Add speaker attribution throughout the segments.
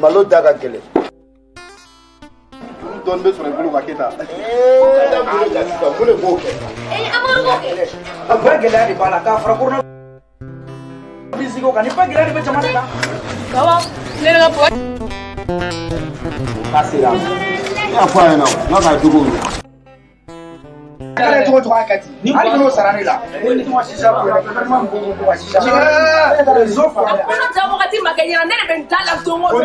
Speaker 1: Malo da ka gɛlɛn. Juru dɔɔni bɛ sɔrɔ i bolo ka kɛ tan. Sisan mun de b'o kɛ?
Speaker 2: Amadu b'o kɛ.
Speaker 3: A ba gɛlɛya de b'a la k'a fara corona virus ko kan ni ba gɛlɛya de bɛ jamana kan.
Speaker 2: Baba, ne yɛrɛ ka papa.
Speaker 1: K'a sera. Ne y'a fɔ a ɲɛna n k'a ka jogo ye.
Speaker 3: Kɛra cogo cogo a kɛ ten. Ni hali n'o sara ne la. Ni tun ka sisa ko yɛrɛ gouvernement mɔgɔw ko ko ka sisa. Réseau fara.
Speaker 2: Kɔnɔ ja wagati ma kɛ ɲɛna ne de bɛ n da la don o don.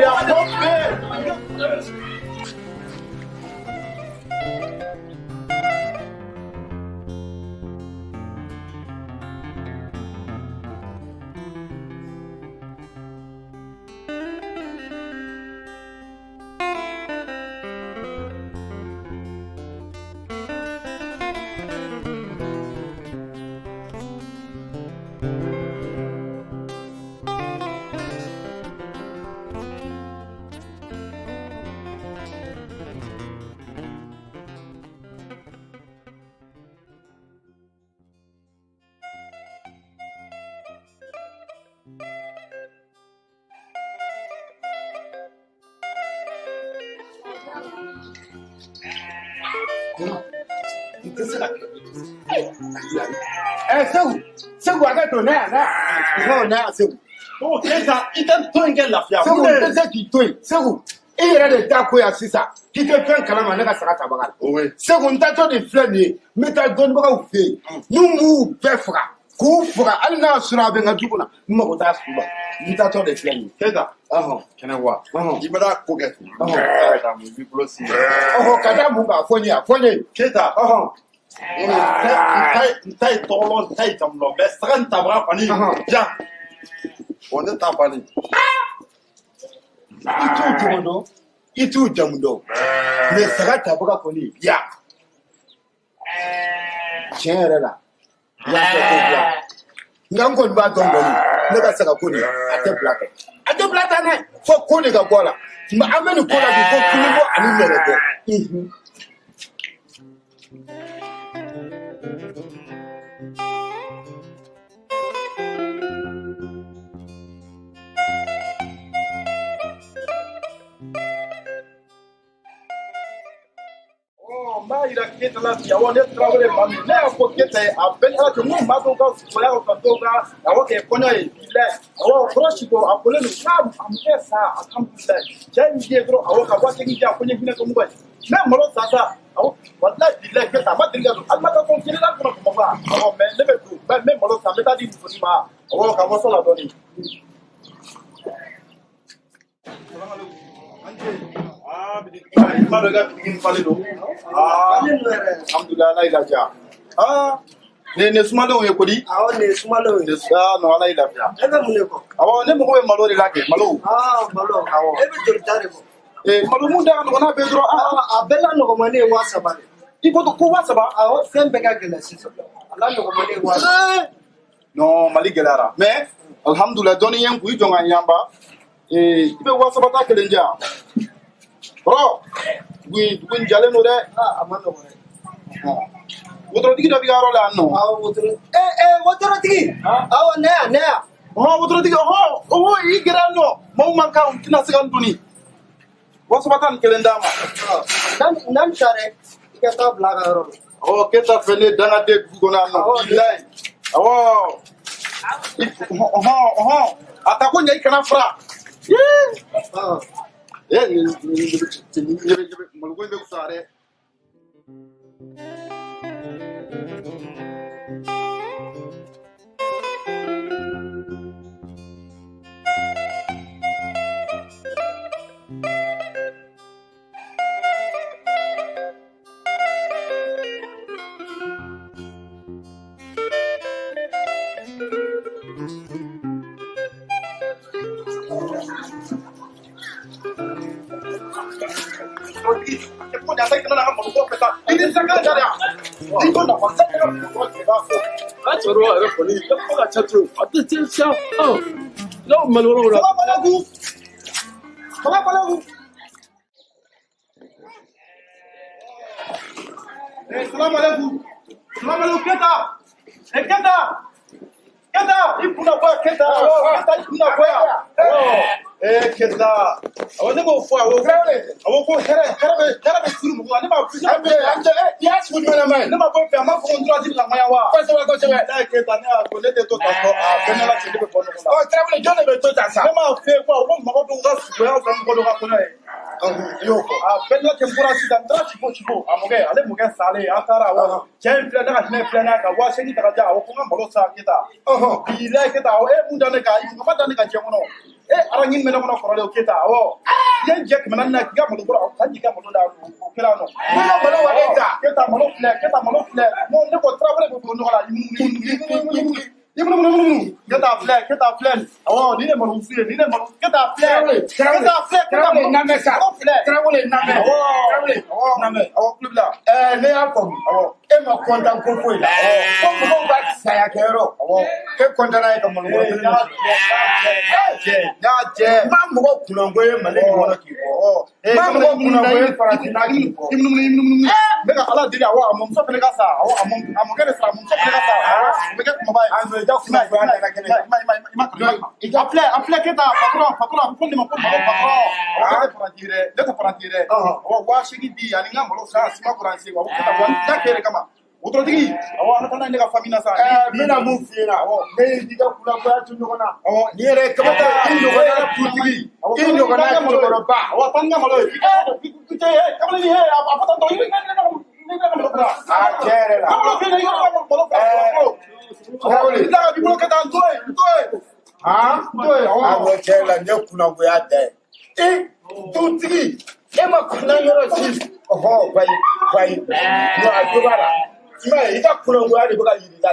Speaker 1: I tɛ se ka kɛ. Segu, Segu hakɛ to ne yan, ne yan Segu.
Speaker 4: O Keyita, i tɛ to in kɛ lafiya.
Speaker 1: Segu, n tɛ se k'i to yen. Segu, i yɛrɛ de da ko yan sisan k'i tɛ fɛn kalama ne ka saga tabaga la. Segu, n taatɔ de filɛ nin ye, n bɛ taa dɔnnibagaw fɛ yen. N'u m'u bɛɛ faga, k'u faga hali n'a y'a sɔrɔ a bɛ n ka du kɔnɔ, n mago t'a su la. N taatɔ de filɛ nin ye.
Speaker 4: Keyita, kɛnɛ wa, i bɛ taa ko kɛ. I b'i bolo sin.
Speaker 1: Ka da mun kan, fɔ n ye, a fɔ n ye.
Speaker 4: Keyita. N ta ye tɔgɔlɔ, n ta ye jamulɔ, mɛ saga nin tabaga kɔni ja. O ne ta banni.
Speaker 1: I t'u tɔgɔ dɔn, i t'u jamu dɔn, mɛ saga tabaga kɔni ya. Tiɲɛ yɛrɛ la, n y'a fɔ ko bila. Nka n kɔni b'a dɔn kɔni, ne ka saga ko nin, a tɛ bila kɛ. A tɛ bila tan dɛ, fo ko de ka bɔ a la. Mɛ an bɛ nin ko la bi fo kinibɔ ani nɛrɛbɔ.
Speaker 4: N b'a yira Keyita la bi, awɔ ne Tarawele maa min, ne y'a fɔ Keyita ye a bɛɛ ni Ala cɛ, n ko maa dɔw ka soya ka dɔw ka awɔ kɛ kɔɲɔ ye bilayi, awɔ kɔrɔ siko a kolen don n'a a mun kɛ sa alhamdulilayi, cɛ in ye dɔrɔn awɔ ka 8000 di yan ko n ye hinɛ kɛ mɔgɔ ye, n bɛ malo san sa awɔ walayi bilayi Keyita a ma deli ka don hali ma taa ko kelen na kɔnɔ Bamakɔ yan, awɔ mɛ ne bɛ don n bɛ malo san n bɛ taa di musonin ma awɔ ka waso la dɔɔnin. I b'a dɔn i ka bitigi nin falen don. Alhamdulilayi, Ala y'i lafiya. Nin sumalenw ye kodi?
Speaker 5: Awɔ, nin ye sumalenw ye.
Speaker 4: Non, Ala y'i lafiya.
Speaker 5: E bɛ mun de kɔ?
Speaker 4: Awɔ, ne mago bɛ malo de la kɛ, malo.
Speaker 5: Malo. Awɔ. E bɛ joli ta de kɔ?
Speaker 4: Malo mun da ka nɔgɔn n'a bɛɛ dɔrɔn.
Speaker 5: A bɛɛ la nɔgɔmani ye 3000 de.
Speaker 4: I ko ko 3000?
Speaker 5: Awɔ, fɛn bɛɛ ka gɛlɛn sisan. A la nɔgɔmani ye 3000.
Speaker 4: Non, Mali gɛlɛyara. Mais alhamdulilayi, dɔɔnin ye n kun, i jɔ n ka yanba. I bɛ 3000 ta kelen di yan. Kɔrɔ, dugu in jalen don dɛ.
Speaker 5: A ma nɔgɔn dɛ.
Speaker 4: Wotorotigi dɔ b'i ka yɔrɔ la yan nɔ.
Speaker 5: Awɔ, wotoro. Wotorotigi. Awɔ, ne yan, ne yan.
Speaker 4: Wotorotigi, i gɛrɛ yan nɔ. Maaw man kan, u tɛna se ka n doni. 3000 ta nin kelen d'a ma.
Speaker 5: N'an ta dɛ, i ka taa bila a ka yɔrɔ la.
Speaker 4: Awɔ, Keyita fɛ ne dangaden dugu kɔnɔ yan nɔ. Bilayi. Awɔ. A ta ko ɲɛ i kana fara. Maloko in bɛ fisaya dɛ.
Speaker 6: Cɛkɔrɔba yɛrɛ kɔni fo ka ca trop a tɛ se sa n'aw malo yɔrɔ la.
Speaker 4: Salamaleykum. Salamaleykum. Salamaleykum Keyita. Keyita. Keta i kunna bɔ yan Keta awɔ Keta i kunna bɔ yan ee Keta awɔ ne b'o fɔ awɔ awɔ ko hɛrɛ hɛrɛ bɛ hɛrɛ bɛ siri mɔgɔ la ne ma fɔ
Speaker 1: An bɛ an cɛ i y'a sugu jumɛn na ye?
Speaker 4: Ne ma bɔ fɛ a ma fɔ ko n tora jiri lamaya wa?
Speaker 1: Kosɛbɛ kosɛbɛ.
Speaker 4: Ne ye Keta ne y'a ko ne tɛ to tan tɔ a bɛɛ n'Ala cɛ ne bɛ bɔ nɔgɔ la.
Speaker 1: Ɔ Tarawele jɔn de bɛ to tan sa?
Speaker 4: Ne m'a fɛ ko awɔ ko mɔgɔ dɔw ka suguya fisa mɔgɔ dɔw ka kɔɲɔ ye.
Speaker 1: I y'o fɔ.
Speaker 4: A bɛɛ n'Ala cɛ n bɔra sisan n taara Sipo Sipo a mɔkɛ ale mɔkɛ salen an taara awɔ cɛ in filɛ ne ka hinɛ filɛ n'a ye ka 8000 ta ka di yan awɔ ko n ka malo san Keta. Bilayi Keta awɔ e mun da ne kan i ma da ne kan diɲɛ kɔnɔ. E araɲini bɛ ne kɔnɔ kɔrɔlen o Keta awɔ. I ye n jɛ 400 na k'i ka malo kɔrɔ ka jigin i ka malo la o kɛra nɔ.
Speaker 1: Ne ka malo wa e ta?
Speaker 4: Keta malo filɛ Keta malo filɛ n ko ne ko Tarawele bɛ don nɔgɔ la yimunumunu Keta filɛ Keta filɛ awɔ nin de malo wusu ye nin de malo Keta filɛ
Speaker 1: Tarawele
Speaker 4: Keta filɛ Keta
Speaker 1: Tarawele namɛ sa.
Speaker 4: malo filɛ
Speaker 1: Tarawele namɛ.
Speaker 4: awɔ
Speaker 1: Tarawele
Speaker 4: awɔ
Speaker 1: namɛ.
Speaker 4: awɔ kulo b'i la
Speaker 1: Ɛɛ ne y'a faamu.
Speaker 4: awɔ
Speaker 1: E ma kɔntan ko foyi la. Ko mɔgɔw ka saya kɛyɔrɔ.
Speaker 4: awɔ
Speaker 1: E kɔntanna ye ka malo kɔrɔ
Speaker 4: ee
Speaker 1: kelen
Speaker 4: n y'a
Speaker 1: de sɔrɔ.
Speaker 4: jɛ n y'a jɛ n y'a jɛ
Speaker 1: N ma mɔgɔ kunnango ye Mali nin kɔnɔ k'i bɔ.
Speaker 4: awɔ
Speaker 1: N ma mɔgɔ kunnango ye farafinna k'i bɔ.
Speaker 4: yimunumunu n bɛ ka Ala deli awɔ a mɔmuso fana ka sa awɔ a mɔkɛ de sara a mɔmuso fana ka sa awɔ o bɛ kɛ kumaba ye.
Speaker 1: A nɔ i ka kunnangoya nana kɛnɛ kan.
Speaker 4: I ma a filɛ a filɛ Keta patron patron a bɛ fɔ nin de ma ko malo patron awɔ ne tɛ paranti ye dɛ ne tɛ paranti ye dɛ awɔ 8000 di ani n ka malo san sima kuranse awɔ Keta wa n t'a kɛ yɛrɛ kama wotorotigi awɔ an ka taa n'a ye ne ka famille na sa.
Speaker 1: Ɛɛ n bɛna mun f'i ɲɛna ne y'i ka kunnangoya to ɲɔgɔn na.
Speaker 4: Awɔ
Speaker 1: Nin yɛrɛ ye kabako ye i ɲɔgɔnna dutigi i ɲɔgɔnna cɛkɔrɔba.
Speaker 4: Awɔ taa ni n ka malo ye ee kamalen ee a fɔ tan tɔ i bɛ ne ka malo bila.
Speaker 1: Aa tiɲɛ yɛrɛ la.
Speaker 4: Ka malo filɛ i ka malo bila.
Speaker 1: Tarawele.
Speaker 4: I tila ka b'i bolo Keta n to yen n to yen.
Speaker 1: Han?
Speaker 4: N to yen awɔ.
Speaker 1: Awɔ tiɲɛ yɛrɛ la nin ye kunnangoya da ye. E dutigi e ma kunna yɔrɔ si. Ɔhɔ bayi bayi. Non a jo b'a la. I m'a ye i ka kunnangoya de bɛ ka yir'i la.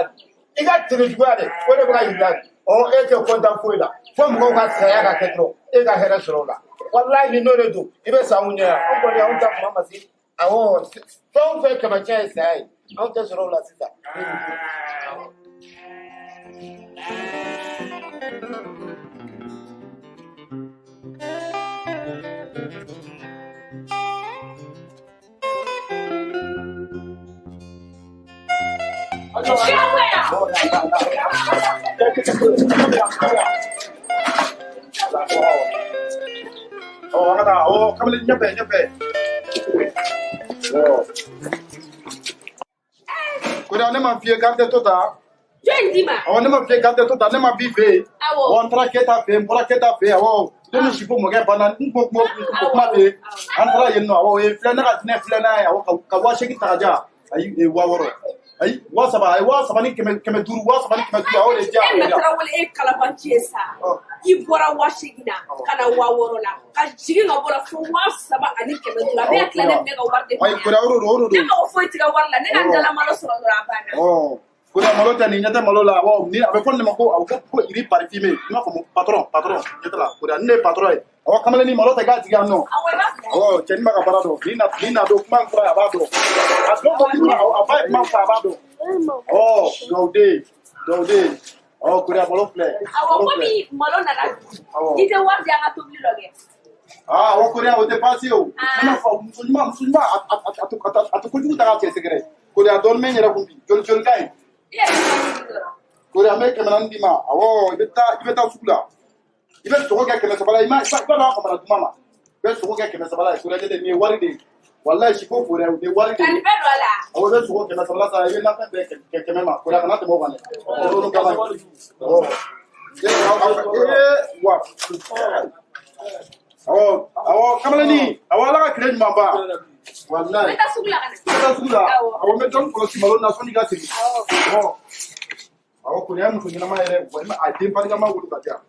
Speaker 1: I ka terejuguya de o de bɛ ka yir'i la. Ɔ e tɛ kɔntan foyi la. Fo mɔgɔw ka saya ka kɛ dɔrɔn e ka hɛrɛ sɔrɔ o la. Walayi ni n'o de don i bɛ sa anw ɲɛ yan. Anw kɔni anw ta kuma ma se. Awɔ fɛn o fɛn taamasiyɛn ye saya ye anw tɛ sɔrɔ o la sisan.
Speaker 4: Awɔ an ka taa awɔ kamalen ɲɛfɛ ɲɛfɛ. Awɔ. Koriya ne ma f'i ye k'an tɛ to ta.
Speaker 2: Jɔn d'i ma?
Speaker 4: Awɔ ne ma f'i ye k'an tɛ to ta ne ma b'i fɛ yen.
Speaker 2: Awɔ.
Speaker 4: Awɔ n taara Keta fɛ yen n bɔra Keta fɛ yen awɔ ne ni Sipo mɔkɛ banna n ko kuma kuma fɛ yen an taara yen nɔ awɔ o ye filɛ ne ka dinɛ filɛ n'a ye awɔ ka 8000 ta ka di yan ayi 6000 ayi 3000 ayi 3000 ni 500 3500 a y'o de di yan.
Speaker 2: E na Tarawele e kalabanci ye sa. I bɔra 8000 na ka na 6000 la ka jigin ka bɔ la fo 3500. A bɛ ka tila ne minɛ ka wari de
Speaker 4: Ayi Koriya o de don o de
Speaker 2: Ne
Speaker 4: don.
Speaker 2: mago foyi t'i ka wari la ne ka n dala malo sɔrɔ dɔrɔn a banna.
Speaker 4: Ɔ Koriya malo tɛ nin ɲɛ tɛ malo la awɔ ni a bɛ fɔ nin de ma ko awɔ ko iri parfumé i m'a faamu patron patron ɲɛ tɛ la Koriya ni ne ye patron ye awɔ kamalen ni malo tɛ k'a jigin yan nɔ.
Speaker 2: Awɔ i b'a bila.
Speaker 4: Awɔ cɛnin b'a ka baara dɔn nin na nin na don kuma min fɔra a b'a dɔn a dɔn dɔn kuma a ba ye kuma min fɔ a b'a dɔn ɔ dɔwden dɔwden awɔ Koriya malo filɛ
Speaker 2: Awɔ
Speaker 4: malo filɛ
Speaker 2: komi malo nana
Speaker 4: Awɔ.
Speaker 2: i tɛ wari di an ka tobili dɔ kɛ.
Speaker 4: Aa awɔ Koriya o tɛ baasi ye o ne m'a fɔ muso ɲuman muso ɲuman a tɛ kojugu ta k'a cɛ sɛgɛrɛ Koriya dɔɔnin bɛ n yɛrɛ kun bi joli joli ka ɲi.
Speaker 2: I yɛrɛ bɛ tobili dɔrɔn.
Speaker 4: Koriya n bɛ 400 d'i ma awɔ i bɛ taa sugu la i bɛ sogo kɛ 300 la i ma i b'a dɔn a famana duman ma i bɛ sogo kɛ 300 la ye Koriya nin ye wari de ye walayi Siko Koriya nin ye wari de
Speaker 2: Ka
Speaker 4: ye.
Speaker 2: nin bɛɛ don a la.
Speaker 4: Awɔ i bɛ sogo 300 la san i bɛ nafɛn bɛɛ kɛ 100 ma Koriya kana tɛmɛ o kan dɛ o olu kama awɔ ee wa awɔ awɔ kamalennin awɔ Ala ka tile ɲuman ban
Speaker 2: N
Speaker 4: walayi
Speaker 2: bɛ taa sugu la ka na.
Speaker 4: I bɛ taa sugu la
Speaker 2: Awɔ.
Speaker 4: awɔ n bɛ dɔɔnin kɔlɔsi malo na sɔnni i ka segin
Speaker 2: Awɔ.
Speaker 4: awɔ awɔ Koriya ye muso ɲɛnama yɛrɛ walima a den barikama wolo ka di yan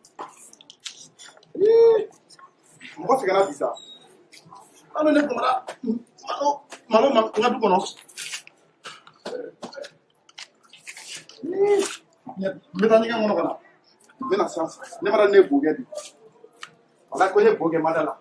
Speaker 4: ee mɔgɔ sɛgɛnna bi sa hali ne famana malo malo ma n ka du kɔnɔ n bɛ taa ɲɛgɛn kɔnɔ ka na n bɛ na sisan ne ma ne ye bo kɛ bi wala ko n ye bo kɛ ma da la.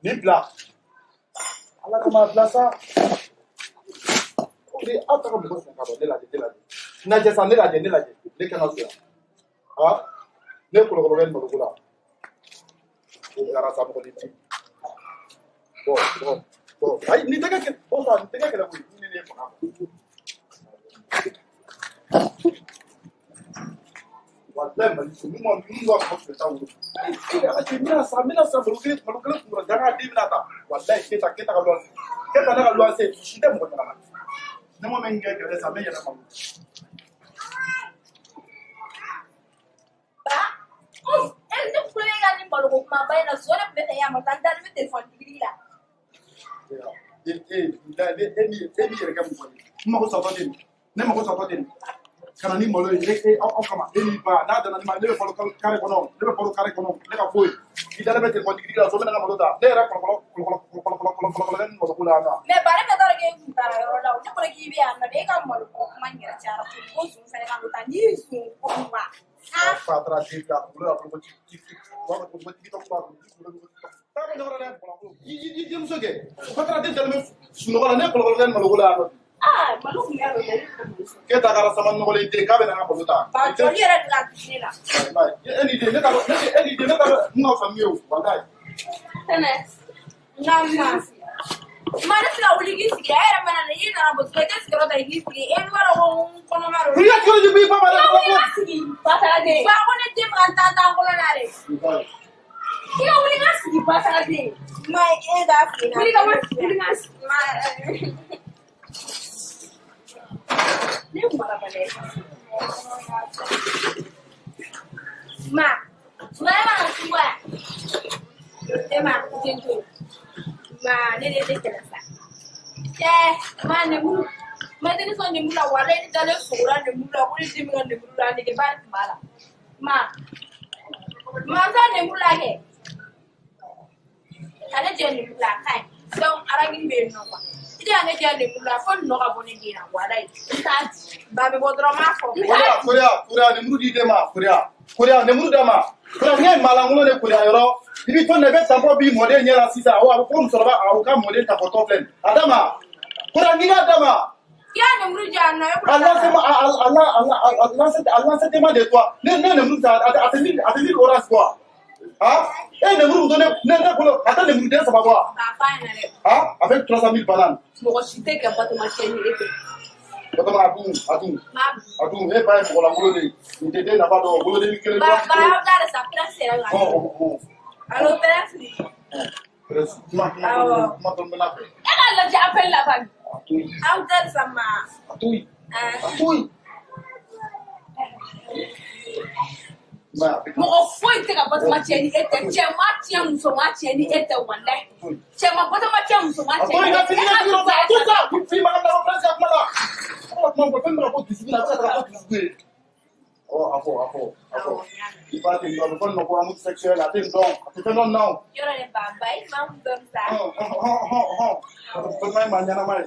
Speaker 4: Nin bila. Ala kama bila sa. O de aw ta ka mɔgɔ sɛgɛn ka bɔ ne lajɛ ne lajɛ. Lajɛ sa ne lajɛ ne lajɛ ne kan ka so yan. Ha? Ne kɔlɔkɔlɔ bɛ maloko la. O kɛra sa mɔgɔ ni ti. Bɔn bɔn bɔn ayi nin tɛ kɛ bɔn sa nin tɛ kɛ kɛlɛ koyi ni ne ye faga. Wallahi Mali so min ma min ka mɔgɔ fɛ taa wolo. Ala cɛ n bɛna sa n bɛna sa malo kelen kunkɔrɔ danga den bɛna ta. Wallahi Keyita ka luwanse. Keyita ne ka luwanse si tɛ mɔgɔ ɲɛnama. Ne ma min kɛ kɛlɛ sa n bɛ yɛlɛ malo.
Speaker 7: Ba, ne kulo ka ni maloko kumaba in na zon ne tun bɛ fɛ yan ma taa n dalen bɛ telefɔni digidigi la.
Speaker 4: E b'i yɛrɛ kɛ mɔgɔ ye. N mago satɔ tɛ nin. Ne mago satɔ tɛ nin. Ka na ni malo ye e aw kama e n'i ba n'a danna ni ma ne bɛ balo kare kɔnɔ ne bɛ balo kare kɔnɔ ne ka foyi i dalen bɛ telefɔni digidigi la so bɛ ne ka malo ta ne yɛrɛ kɔlɔkɔlɔ kɔlɔkɔlɔ kɔlɔkɔlɔ ni maloko la yan nɔ.
Speaker 7: Mɛ ba ne t'a dɔn k'e kun taara yɔrɔ la o ne kɔni k'i bɛ yan nɔ de e ka maloko kuma in yɛrɛ cayara kojugu ko zon fɛnɛ ka n'o ta n'i ye zon ko ma.
Speaker 4: Fa taara den bila kunkolo la kunkolo ti ti wa kunkolo tigi tɔ kunkolo taa bɔ ɲɔgɔn na dɛ i denmuso kɛ fa taara den dalen bɛ sunɔgɔ la ne kɔlɔkɔlɔ kɛ maloko la yan nɔ.
Speaker 2: Ah, malo kun y'a dɔn ne ka malo sɔrɔ.
Speaker 4: Keyita kɛra sama nɔgɔlen den k'a bɛ na n ka malo ta.
Speaker 7: Ba joli yɛrɛ de la ne la.
Speaker 4: E ni den ne t'a dɔn e ni den ne t'a dɔn mun ka fisa min ye o walayi.
Speaker 2: Tɛnɛ.
Speaker 7: Nka ma. Ma ne tɛ se ka wuli k'i sigi e yɛrɛ mana na i nana bɔ i tɛ sigiyɔrɔ ta i k'i sigi e b'a dɔn ko n kɔnɔma don.
Speaker 4: I ka sigiyɔrɔ di ba ma dɛ.
Speaker 7: I ka wuli ka sigi.
Speaker 2: Bataraden.
Speaker 7: Ba ko ne den bɛ ka n tan tan kɔnɔ la de. I ka wuli ka sigi bataraden. Ma e k'a f'i ɲɛna.
Speaker 2: Wuli ka wuli ka sigi.
Speaker 7: Ma.
Speaker 2: Ne marabaliya ye.
Speaker 7: Ma. Ma e ma na sun bɔ yan. E ma den to. Ma ne de tɛ kɛlɛ sa. Cɛ ma lemuru. Ma tɛ ne sɔn lemuru la walayi ne dalen sogora lemuru la ko ne den bɛ ka lemuru la nege ba de tun b'a la. Ma. Ma n t'a lemuru la kɛ. Ka ne jɛ lemuru la a ka ɲi. Donc aragini bɛ yen nɔ quoi. I tɛ ka ne jɛ lemuru la fo nɔ ka bɔ ne den na walayi. N t'a di. Ba bɛ bɔ dɔrɔn n b'a fɔ.
Speaker 4: Korea Korea lemuru di den ma Korea Korea lemuru d'a ma. Korea n'i ye maalankolon de Korea yɔrɔ i bɛ to nin na i bɛ tanpɔ b'i mɔden ɲɛ la sisan awɔ a bɛ fɔ ko musokɔrɔba awɔ k'a mɔden tapɔtɔ filɛ nin a d'a ma Korea n'i k'a d'a ma.
Speaker 7: I y'a lemuru di yan nɔ e
Speaker 4: A lancement de toi ne lemuru ta a tɛ mille orange quoi. Ah e lemuru to ne bolo a tɛ lemuru den saba bɔ wa.
Speaker 2: K'a f'a ɲɛna dɛ.
Speaker 4: Ah avec 300 000 bananes.
Speaker 2: Mɔgɔ si tɛ kɛ Batoma cɛ ni e tɛ.
Speaker 4: Batoma a dun a dun. A dun e ba ye mɔgɔlankolon de ye nin tɛ den nafa dɔn boloden kelen.
Speaker 7: Ba ba y'aw da de sa prince yɛrɛ la. Allo prince.
Speaker 4: Prince kuma kuma dɔn bɛ n'a fɛ.
Speaker 2: E k'a lajɛ appel la bani.
Speaker 4: A to yen.
Speaker 7: Aw da de sa ma.
Speaker 4: A to yen. A to yen.
Speaker 2: Mɔgɔ foyi tɛ ka Batoma cɛ ni e tɛ cɛ ma tiɲɛ muso ma tiɲɛ ni e tɛ walayi cɛ ma Batoma tiɲɛ muso ma tiɲɛ ni e tɛ.
Speaker 4: A to yen ka fini ka fini ma ka bila prince ka kuma la. Kuma kuma fɛn bɛ ka bɔ dusukun na a bɛ ka taga fɔ dusukun ye. Ɔ a fɔ a fɔ a fɔ i ba tɛ nin dɔn a bɛ fɔ nin ma ko amour sexuel a tɛ nin dɔn a tɛ fɛn dɔn na o.
Speaker 7: Yɔrɔ de ba ba i ma kun dɔn sa.
Speaker 4: Hɔn hɔn hɔn hɔn Batoma ye maa ɲɛnama ye.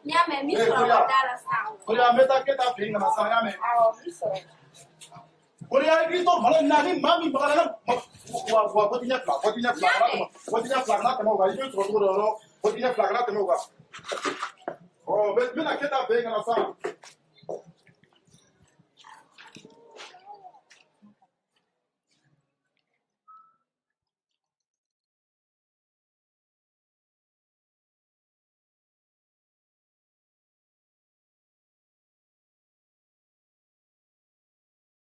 Speaker 7: N y'a mɛn n b'i sɔrɔ ka da la sisan.
Speaker 4: Korea n bɛ taa Keyita fɛ yen ka na sisan n y'a mɛn.
Speaker 7: Awɔ n b'i sɔrɔ.
Speaker 4: Korea i b'i to malo in na ni maa min bagara ne wa wa bɔti ɲɛ fila bɔti ɲɛ fila kana tɛmɛ bɔti ɲɛ fila kana tɛmɛ o kan i bɛ sɔrɔ cogo dɔ yɔrɔ bɔti ɲɛ fila kana tɛmɛ o kan. Ɔ n bɛna Keyita fɛ yen ka na sisan.